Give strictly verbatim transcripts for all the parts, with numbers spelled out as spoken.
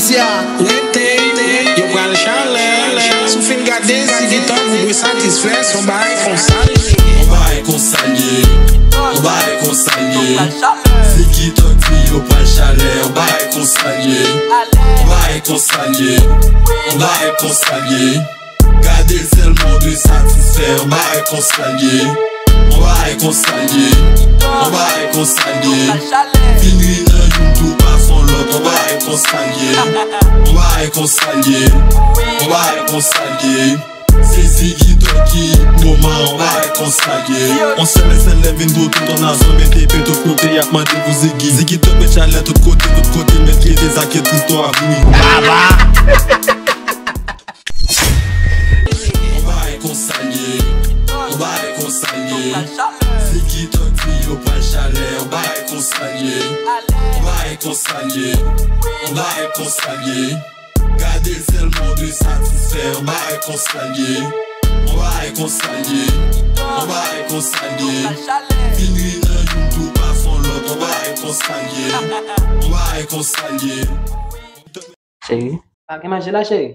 Sya, rete, yo pral chalè. Si w fin gade, Ziggy Thug ou dwe satisfè, se yon bagay konsa l ye. Yon bagay konsa l ye. Yon bagay konsa l ye. Ziggy Thug di yo pral chalè. Yon bagay konsa l ye. Yon bagay konsa l ye. Yon bagay konsa l ye. Gade l sèlman w dwe satisfè. Yon bagay konsa l ye. Yon bagay konsa l ye. Yon bagay konsa l ye. Vin ri nan youn tou pa fon lòt. Yon bagay konsa l ye. Yon bagay konsa l ye. Yon bagay konsa l ye. Se Ziggy Thug ki moman. Yon bagay konsa l ye. On sèl sèl lè vin pou tout on azon mete pe tout kote y ap mande pou Ziggy. Ziggy Thug met chalè tout kote, tout kote met kite sa ke tout to ap vini. Baba! Yon bagay konsa l ye, yon bagay konsa l ye. Ziggy Thug di yo pral chalè, yon bagay konsa l ye. Yon bagay konsa l ye, yon bagay konsa l ye. Gade l sèlman w dwe satisfè, yon bagay konsa l ye. Yon bagay konsa l ye, yon bagay konsa l ye. Vin ri nan youn tou pa fon lòt, yon bagay konsa l ye. Yon bagay konsa l ye. Cheri. Pa gen manje la, cheri.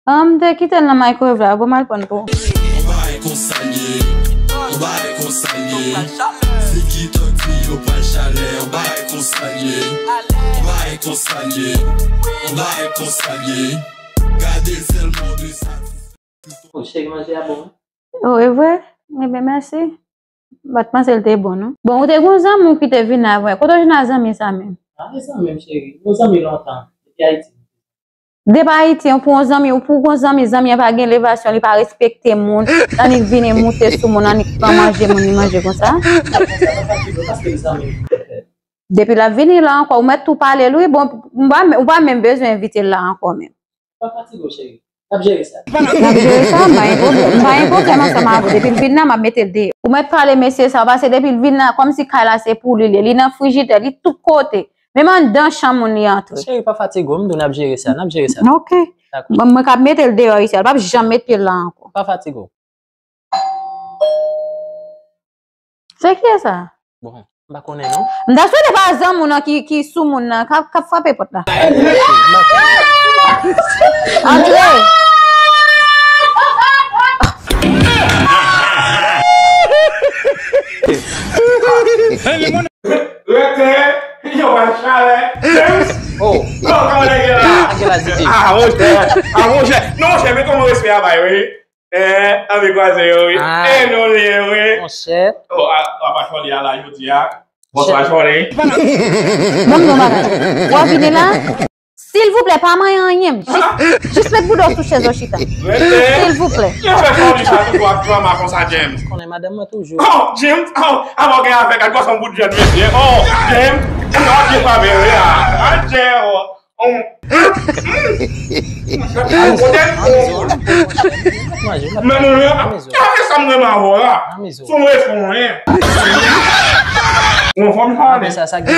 Ah, m te kite l nan microwave la, bon, m al pran l pou ou. On bagay konsa l ye, on bagay konsa l ye. Ziggy Thug di yo pral chalè, on bagay konsa l ye. On bagay konsa l ye, on bagay konsa l ye. Gade l sèlman de satisfè. Oh, cheri, manje a bon, wi. Oh, e vre? Ebyen, mèsi. M pa t panse l te bon, non. Bon, ou te gon zanmi w ki te vin avè. Kote w jwenn a zanmi sa menm? Pa gen zanmi m, cheri. Yon zanmi lontan. Depi Ayiti. Depi Ayiti, yon pou yon zanmi, ou pou gon zanmi, zanmi an pa gen elevasyon, li pa respekte moun, annik vini moute sou moun, annik pran manje moun, li manje konsa. Depi l ap vini la ankò, ou mèt tou pale l, wi. Bon, ou pa, ou pa menm bezwen envite l la ankò menm. Pa fatige w, cheri. N ap jere sa. N ap jere sa, m pa gen pwoblèm. M pa gen pwoblèm ansanm avè w. Depi l vin la, m ap mete l deyò. Ou mèt pale mesye sa, paske depi l vin la, kòmsi kay la se pou li l ye. Li nan frijidè, li tout kote. Menm anndan chanm moun li antre. Cheri, pa fatige w, m di w n ap jere sa, n ap jere sa. Ok. Dakò. Mwen, mwen k ap mete l deyò isi a, l p ap janm met pye l la ankò. Pa fatige w. Se kiyès sa? Bon, m pa konnen non. M ta swete pa zanmi w nan ki, ki sou moun nan, k ap, k ap frape pòt la. Antre! Rete, yo wè chalè. James! Oh! Oh, kòman nèg yo la? Nèg yo la, Ziggy. Ah, monchè, ah, monchè. Non, monchè, men kòman respè a bay, wi. Eh, anvi kwaze yo, wi. Ah. Eh, nou li ye, wi. Monchè. Oh, a, a pa Chòlè a la, jodi a. Bonswa, Chòlè. Ban m yon bagay. W ap vini la? Silvouplè, pa manyen anyen. Jis, jis met bouda w sou chèz ou chita. Silvouplè. Yo fè Chòlè sa toujou ak drama konsa, James. Konnen madanm mwen toujou. Oh, James, oh, avan gen afè, gad kòman bout jèn mesye. Oh, James, ou nan pye favè, wi, a. Adje, oh. Manje, manje. Men nou la, kare sa m renmen avè w la. Sou mwen, sou mwen. Ou anfòm sa, men. Sa, sa gen.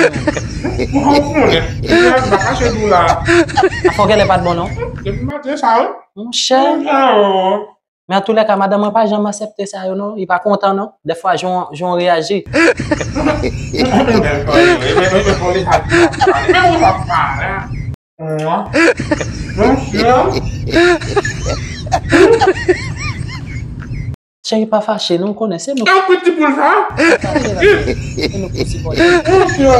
Ou konnen. M pa kache di w la. Afè w genlè pa t bon, non? Depi maten sa, wi. Monchè. Monchè, oh. Men antoulèka, madanm mwen pa janm aksepte sa yo, non. Li pa kontan, non. Dèfwa, jan, jan w reyaji. Cheri, pa fache, non, konnen se nou. E yon piti poul sa? Pa fache la, cheri. Se nou ki sipòte. Monchè.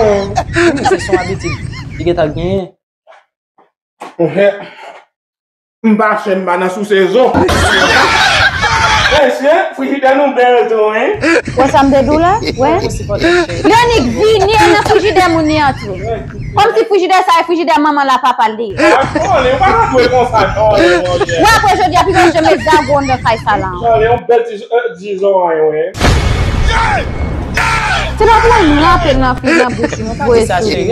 Se son abitid. Li gentan genyen. Monchè. M pa chen, m pa nan sou sezon. Mesye, frijidè nou bèl tou, wi. Wè sa m te di w la? Wè. Li annik vini nan frijidè moun li antre. Kòmsi frijidè sa e frijidè manman l a papa l li ye. Wè, apre jodi a, pi bon, je met zago anndan kay sa la. Chòlè, yon bèl ti, eh, dizon, wi. Se pa pou l rape nan fi nan bouch li, mwen voye sou li.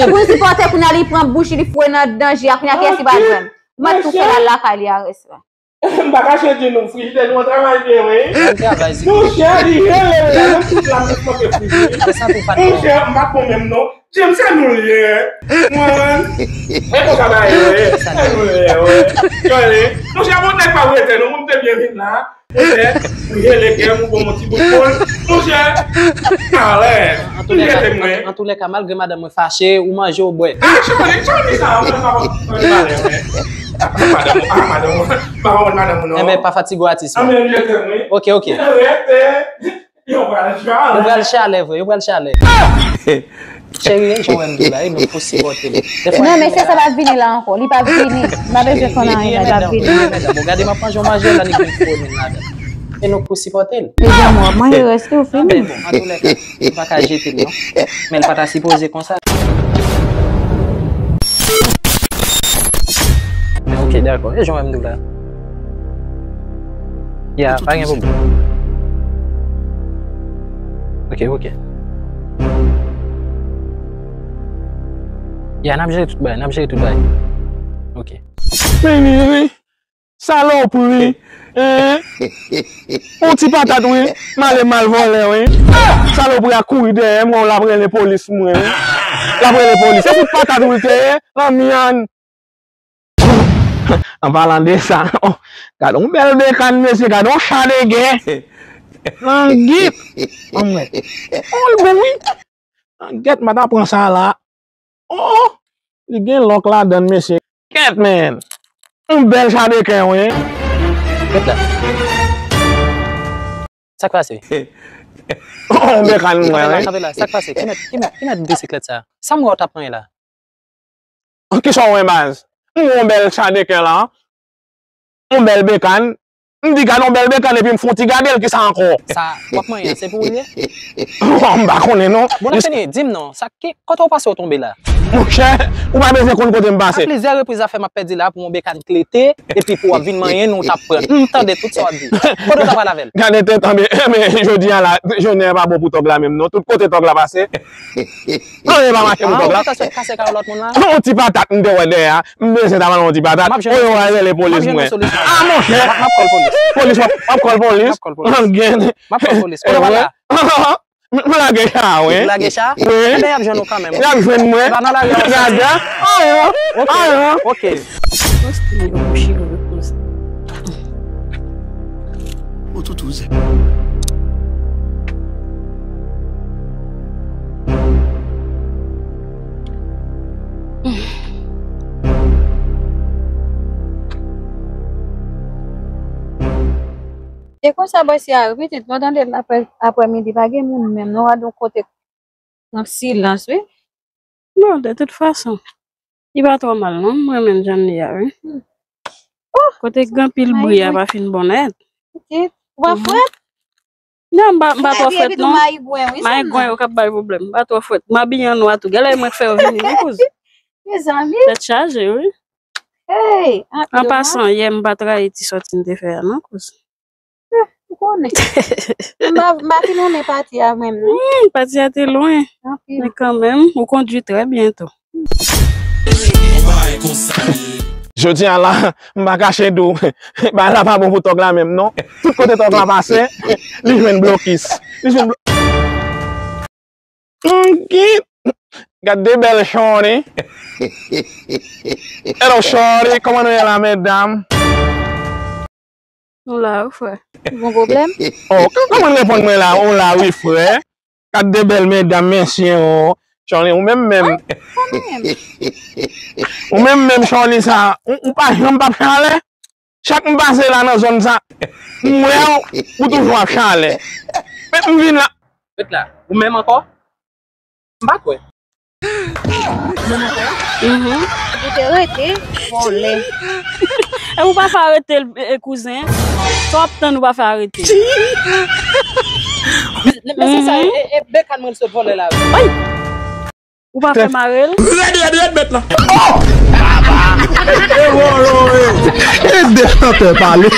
Pou l sipòte, kounye a li pran bouch li, li foure nan danje a, kounye a kiyès ki pral jwenn? Mwen tou fè l al lakay li a rès la. M pa kache di nou, frijidè nou an travay byen, wi. Monchè, li rele l la, menm tout la, menm kote frijidè. Monchè, m pa bon menm non. James, se nou l ye. Mwen, e konsa bagay yo ye. Se nou l ye, wi. Monchè, bon nèg pa rete non, m te byen vin la. Monchè, ou rele kè m, ou ban m yon ti bout pon. Monchè, alèz. Antoulèka, antoulèka, malgre madanm mwen fache, ou manje, ou bwè. Ah, chèf, konnen sa, mwen pa konn valè, men. Ah, madanm, ah, madanm, pa konn madanm, non. Enben, pa fatige w, atis mwen. Ah, men, je t'aime, wi. Ok, ok. Rete. Yo pral chalè. Yo pral chalè, vre, yo pral chalè. Cheri, jan w wè m di w la, e nou pou sipòte l. Dèfwa, non, mesye sa p ap vini la ankò. Li p ap vini. M pa bezwen konn anyen, li p ap vini. Bon, gade, m ap manje yon manje la, li vin fò nou ladan. E nou pou sipòte l. E jan w ap manje rès li, ou fini. Bon, antoulèka, m pa ka jete l, non. Men l pa ta sipoze konsa. Men ok, dakò. E jan w wè m di w la. Ya, pa gen pwoblèm. Ok, ok. Ya, n ap jere tout bagay, n ap jere tout bagay. Ok. Men, men, men, salopri, hein? On ti patat, wi, m ale mal vòlè, wi. Salopri a kouri dèyè m, wè l ap rele polis, mwen, wi. L ap rele polis. Se fout patat, wi, l te ye, nan myann. An palan de sa, gade yon bèl bekàn, mesye, gade yon cha de gè. Langit. Anmwèt. Oh, l bon, wi. Langèt, m pa ta pran sa la. Oh, li gen lòk ladan l, mesye. Kèt, men. Yon bèl cha de gè, wi. Kèt la. Sa k pase? Oh, yon bekàn, mwen, wi. Kanpe la, kanpe la. Sa k pase? Ki mèt, ki mèt, ki mèt bisiklèt sa? Sa m wè w t ap manyen la? Kisa w wè, baz? M wè yon bèl cha de kè la. Yon bèl bekàn. M di gade yon bèl bekàn epi m fè yon ti gade l, kisa ankò? Sa w ap manyen, se pou ou l ye? M pa konnen, non. Bon, n ap fini, di m non, sa ki, kote w pase w tonbe la? Monchè, ou pa bezwen konn kote m pase. A plizyè repriz afè m ap pèdi la pou yon bekàn klete, epi pou w ap vin manyen nou, w t ap pran. M tande tout sa w ap di. Kote w t ap pral avè l? Gade tèt, men, men, jodi a la, jounen an pa bon pou tòg la menm, non. Tout kote tòg la pase. Anyen pa mache pou tòg la. Ah, ou te sot kase kay lòt moun la? Non, yon ti patat m te wè dèyè a. M bezwen ta ban yon ti patat. Oye, w a rele polis, mwen. Ah, monchè. M ap kòl polis. Polis, w ap, w ap kòl polis? M ap kòl polis. Gen. M ap kòl polis. Kote w pral la? M, m lage cha a, wi. Ou lage cha? Wi. Enben, y ap jwenn ou kanmenm. Y ap jwenn mwen. E pa nan lari a w soti? Gade. Anyen. Ok. Anyen. Ok. Poste yo pou chire repoze. Ou toutouzè. E konsa bòs ya, pitit, nou tande l apre, aprè midi, pa gen moun menm, nou al yon kote nan silans, wi. Bon, de tout fason, li pa twò mal, non. M renmen jan l ye a, wi. Hmm. Oh, kote gen anpil bri a pa fin bon nèt. Pitit, ou pa frèt? Non, m pa, m pa twò frèt, non. Mayigwen, wi, mayigwen yo k ap bay pwoblèm. M pa twò frèt. M abiye an nwa tou. Gade lè mwen k fè yo vini, non, kouz. Mezanmi. Tèt chaje, wi. Hey, an pasan, yè m pa trayi ti sòti m te fè a, non, kouz. Eh, ou konnen. M pa, m pa fin renmen pati a menm, non. Hmm, pati a te lwen. Anpil. Men kanmenm, ou kondui trè byen tou. Jodi a la, m pa kache di w, bagay la pa bon pou tòg la menm, non. Tout kote tòg la pase, li jwenn blokis. Li jwenn blo-, Anguit! Gad de bèl chòni. Hello, shorty. Kòman nou ye la, medam? Nou la, wi, frè. Gon pwoblèm? Oh, k-, kòman reponn mwen la? Ou la, wi, frè. Gad de bèl medam, mesye, oh. Shorty, ou menm menm. Ay, kòman menm? Ou menm menm, shorty sa, ou, ou pa janm p ap chalè? Chak m pase la nan zòn sa, m wè w, ou toujou ap chalè. Men m vin la. Ret la. Ou menm ankò? M pa kwè. Mhm. Ou te rete, vòlè. E ou pa fè arete l, e, kouzen. Sa w ap tann ou pa fè arete. Mesye sa, e, e, e, Bekan mwen l sot vòlè la. Ay! Ou pa fè mare l? Rèd, rèd, rèd, bèt la. Oh! E vòlò, e. E de chantè pale.